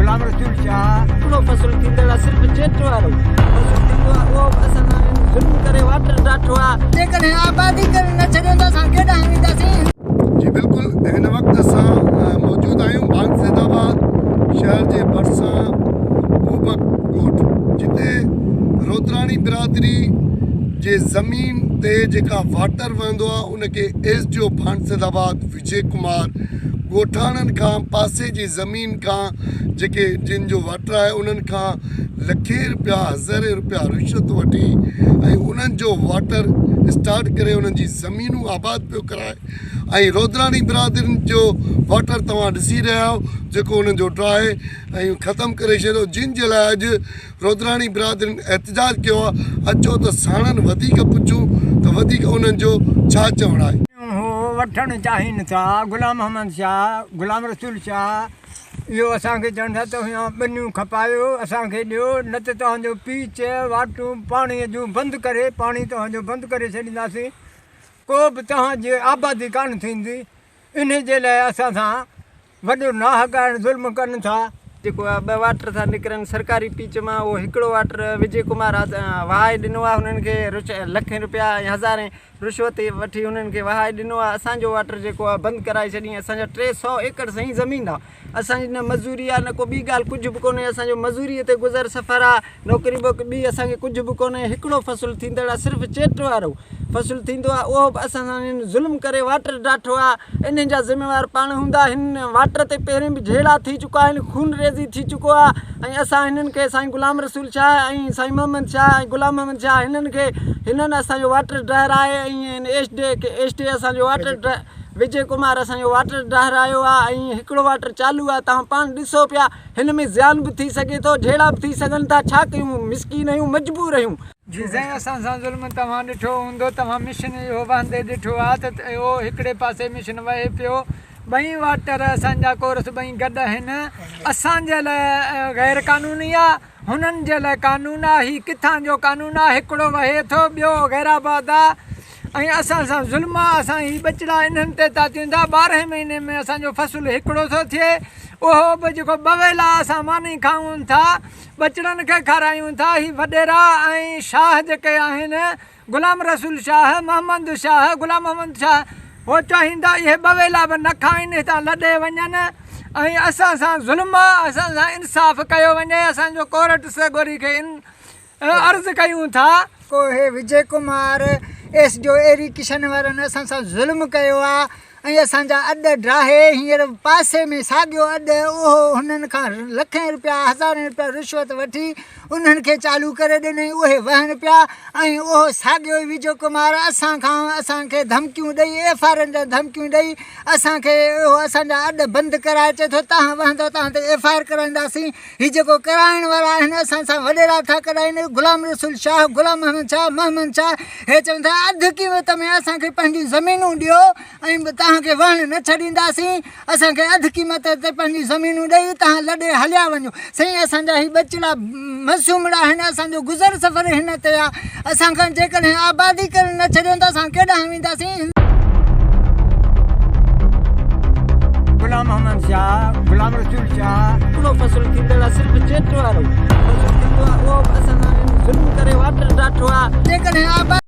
غلام رسول شاهه. هڪڙو فصل ٿيندڙ آ صرف چيٽ وارو فصل ٿيندو آ اهو به اسان سان هن ظلم ڪري واٽر ڊاٺو آ. جيڪڏهن آبادي ڪرڻ نه ڇڏيو ته اسان ڪيڏانهن وينداسين. جي بلڪل هن وقت اسان موجود آهيون ڀانگ سيد آباد شهر جي ڀرسان بوبڪ ڳوٺ جتي رودراڻي برادري جي زمين تي جيڪا واٽر وهندو آهي ان کي ايس ڊي او ڀانگ سيد آباد وجي ڪمار ڳوٺاڻن کان پاسي جي زمين کان جيڪي جن جو واٽر آهي انهن کان لکين روپيا هزارين روپيا رشوت وٺي ۽ انهن جو واٽر اسٽارٽ ڪري انهن جي زمينون آباد پيو ڪرائي ۽ رودراڻي برادرين جو واٽر توهان ڏسي رهيا آهيو جيڪو انهن جو ڊاهي ۽ ختم ڪري ڇڏيو جن جي لاء اڄ رودراڻي برادرين احتجاج ڪيو آهي اچو ته ساڻن وڌيڪ پڇون ته وڌيڪ انهن جو ڇا چوڻ آهي. هو وٺڻ چاهين ٿا غلام محمد شاهه غلام رسول شاهه اهو اسان کي چون ٿا ته اوهان ٻنيون کپايو اسان کي ڏيو نه ته توهان جو پيچ واٽون پاڻي جون بند ڪري پاڻي توهان جو بند ڪري ڇڏينداسين ڪو به توهان جي آبادي ڪانه ٿيندي انهي جي لاء اسان سان وڏو ناحق ۽ ظلم ڪن ٿا. جيڪو آ ٻه واٽر ٿا نڪرن سرڪاري پيچ مان اهو هڪڙو واٽر وجي ڪمار وهائي ڏنو آ هنن کي لکين روپيا ۽ هزارين رشوت وٺي هنن کي وهائي ڏنو آ اسان جو واٽر جيڪو آ بند ڪرائي ڇڏين اسان جا 300 ايڪڙ سائين زمين آ اسان جي نه مزوري آ نه ڪو ٻي ڳالهه ڪجهه به ڪونهي اسان جو مزوري تي گذر سفر آ نوڪري ٻوڪري ٻي اسان کي ڪجهه به ڪونهي هڪڙو فصل ٿيندڙ آ صرف چيٽ وارو فصل ٿيندو آ اهو به اسان سان هن ظلم ڪري واٽر ڊاٺو آ انهن جا ذميوار پاڻ هوندا هن واٽر تي پهرين به جهيڙا ٿي چڪا آهن خون ريزي ٿي چڪو آ ۽ اسان هنن کي سائين غلام رسول شاهه ۽ سائين محمد شاهه ۽ غلام محمد شاهه هنن کي هنن اسان جو واٽر ڊهرائي ۽ هن ايس ڊي ايس ڊي اسان جو واٽر وجي ڪمار اسان جو واٽر ڊهرايو آ ۽ هڪڙو واٽر چالو آ توهان پاڻ ڏسو پيا هن ۾ زيان به ٿي سگهي ٿو، جهيڙا به ٿي سگهن ٿا، ڇا ڪيون، مسڪين آهيون، مجبور آهيون. جي سائين اسان سان ظلم توهان ڏٺو هوندو توهان مشن اهو وهندي ڏٺو آ ته اهو هڪڙي پاسي مشن وهي پيو ٻئي واٽر اسان جا ڪورس ٻئي گڏ آهن اسان جي لاء غير قانوني آ هنن جي لاء قانون آ هي ڪٿان جو قانون آ هڪڙو وهي ٿو ٻيو غير آباد آ ۽ اسان سان ظلم آ اسان هي ٻچڙا انهن تي تاتيون ٿا ٻارهين مهيني ۾ اسان جو فصل هڪڙو ٿو ٿئي اهو به جيڪو ٻه ويلا اسان ماني کائون ٿا ٻچڙن کي کارايون ٿا هي وڏيرا ۽ شاهه جيڪي آهن غلام رسول شاهه محمد شاهه غلام محمد شاهه هو چاهين ٿا اهي ٻه ويلا به نه کائين هتان لڏي وڃن ۽ اسان سان ظلم آ اسان سان انصاف ڪيو وڃي اسان جو ڪورٽ سڳوري کي عرض ڪيون ٿا. ڪو هي وجي ڪمار ايس جو ايريڪشن وارن اسان سان ظلم ڪيو آ ۽ اسان جا اڏ ڊاهي هينئر پاسي ۾ ساڳيو اڏ اهو هنن کان لکين روپيا هزارين روپيا رشوت وٺي انهن کي چالو ڪري ڏنئي اهي وهن پيا ۽ اهو ساڳيو ئي وجي ڪمار اسان کان اسان کي ڌمڪيون ڏئي ايف آر اين جا ڌمڪيون ڏئي اسان کي اهو اسان جا اڏ بند ڪرائي چئي ٿو تهان وهندو تهان تي ايف I R ڪرائينداسين هي جيڪو ڪرائڻ وارا آهن اسان سان وڏيرا ٿا ڪرائين غلام رسول شاهه غلام محمد شاهه محمد شاهه هي چون ٿا اڌ قيمت ۾ اسان کي پنهنجون زمينون ڏيو ۽ توهان کي وهڻ نه ڇڏينداسين اسان کي اڌ قيمت تي پنهنجون زمينون ڏئي توهان لڏي هليا وڃو سائين اسان جا هي ٻچڙا معصومڙا آهن اسان جو گذر سفر هن تي آهي اسان کان جيڪڏهن آبادي ڪرڻ نه ڇڏيو ته اسان ڪيڏانهن وينداسين. غلام محمد شاهه غلام رسول شاهه هڪڙو فصل ٿيندڙ آ صرف چيٽ وارو فصل ٿيندو آ اهو به اسان سان ظلم ڪري واٽر ڊاٺو آ. جيڪڏهن آبادي.